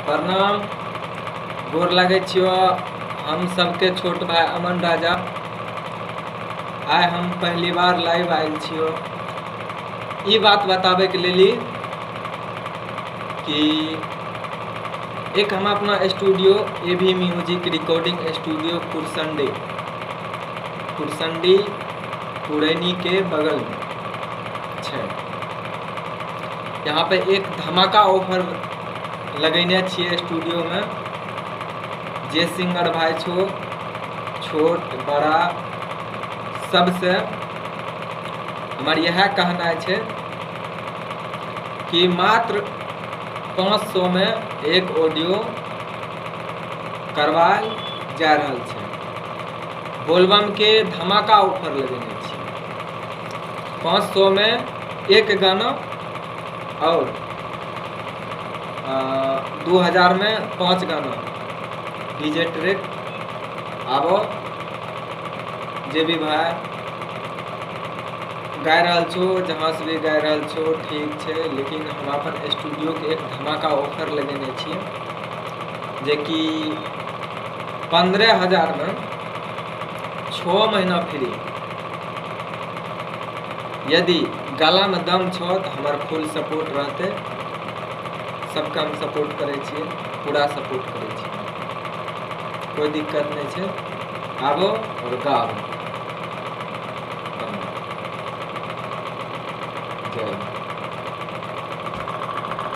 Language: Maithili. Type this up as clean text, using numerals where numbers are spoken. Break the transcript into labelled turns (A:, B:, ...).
A: प्रणाम, गोर लागै छियो हम सबके छोट भाई अमन राजा। आइ हम पहली बार लाइव आयल छियो ई बात बताबे के लेली कि एक हम अपना studio A V music recording studio Kursandi, Kursandi Puraini के बगल में छै। यहाँ पे एक धमाका ऑफर लगेने छियै स्टूडियो में। जे सिंगर भाई छो, छोट बड़ा सबसे हमार यह कहना छै कि मात्र 500 में एक ऑडियो करवाल जा रहल छै। बोलबम के धमाका ऑफर लगेने छियै, 500 में एक गाना और 2000 में 5 गाना डीजे ट्रैक। आबो जे भी भाई गाय रहल छो, जहाँ से भी गाय रहल छो, ठीक छै, लेकिन हम अपन स्टूडियो के एक धमाका ऑफर लगेने छियै जे कि 15,000 में 6 महीना फ्री। यदि गला में दम छो तो हमार फुल सपोर्ट रहते, सबके हम सपोर्ट करै छियै, पूरा सपोर्ट करै छियै, कोई दिक्कत नहीं छै। आबो और गाबो।